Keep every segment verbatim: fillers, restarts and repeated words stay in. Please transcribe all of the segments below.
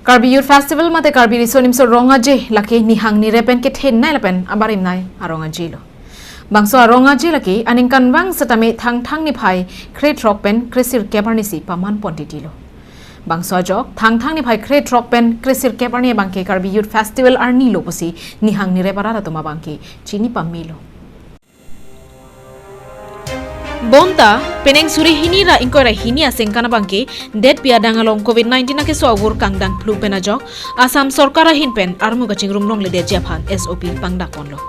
Karbi Youth Festival mate Karbi Riso Nimso Rong Aje lake nihang nirep pen kethenei lapen abarimnei arong aje lo. Bangso arong aje lake aningkanvang setame Thangthang niphai krethrok pen kresirkep arni si paman pon titi lo. Bangso ajok Thangthang niphai krethrok pen kresirkep arni abangke Karbi Youth Festival arni lo pusi nihang nirep arat atum abangke chini pame lo. Bonta, penang suri hini ra ingkoi ra hini asengkan abangke, detpi adang along covid nineteen akeso avur kangdang phlu pen ajok, Assam sorkar ahin pen armu kachingrum longledetji aphan S O P pangdak ponlo.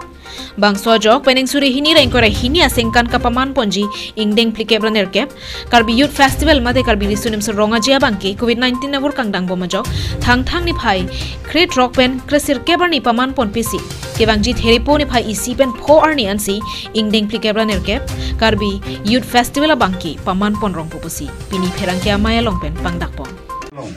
Bangso ajok, penang suri hini ra ingkoi ra hini asengkan kapaman ponji ingdeng phlikep ra nerkep, Karbi Youth Festival mate Karbi Riso Nimso Rong Aje abangke covid nineteen avur kangdang bom ajok, Thangthang niphai krethrok pen kresirkep arni paman pon pisi, kevangji Therepo niphai isi pen pho arni ansi ingdeng phlikep ra nerkep Karbi Youth Festival abangke paman pon rongpo pusi pini pherangke amei along pen pangdak pon. Along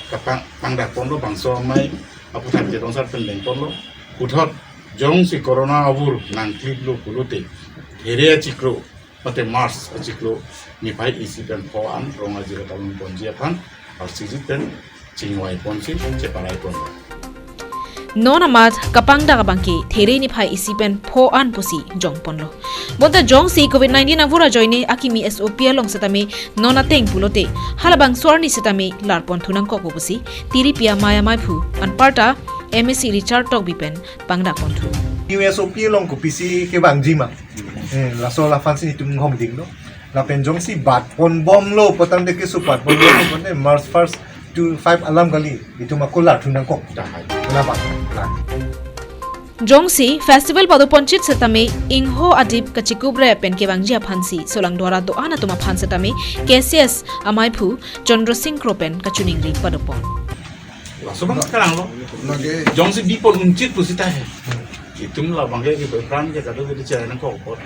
kapang pangdak ponlo bangso amei aphuthak Jetong sar pen deng ponlo. Puthot jongsi corona avur nangklip lo pulote, There achiklo mate March achiklo niphai isi pen pho an Rong Aje katalun ponji aphan arsijit pen chingvai ponsi cheparai pon. Non amat kapangdak abangke There niphai isi pen pho an pusi jong ponlo. Bonta jongsi covid nineteen avur ajoine akimi S O P along setame non ateng pulote, halabangso arni setame lar pon thu nangkokpo pusi tiripi amei amaiphu anparta M A C Richard Tokbi pen pangdak pon thu. New S O P along kopisi kevangji ma? Eh, laso laphan si itum hong dinglo. Lapen jongsi bat pon bomlo putangte keso bat pon bomlo putangte March first to five alam kali itum ako lar thu nangkok. Dah hai. Kenapa? Nah. Jongsi festival pado ponchit setame ingho adip kachikup re pen kevangji aphansi Solangdo arat do-an atum aphan setame K C S amaiphu Chandra Singh Kro pen kachiningri pado pon. Laso abang sekarang lo. Lagi. Jongsi bi pon unchit pusita he. Itum labangke ke berperan ke kado ke dichai nangkok apot.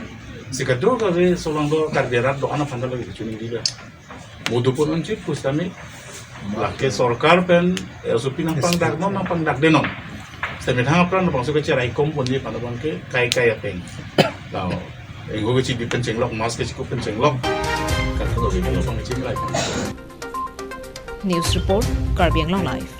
Si kadokave Solangdo Karbi arat do-an aphan ta lagi kachiningri ba. Modu pon unchit pusitame. Lake sorkar pen S O P nangpangdak non nangpangdak de non. Setame thang apran bangso kecherai kom ponji aphan abangke kai kai ateng. Lao. Ingho kechidi pen chenglok, mask kechikup pen chenglok. Kadokave labang kechingrai. News report, Karbi Anglong Live.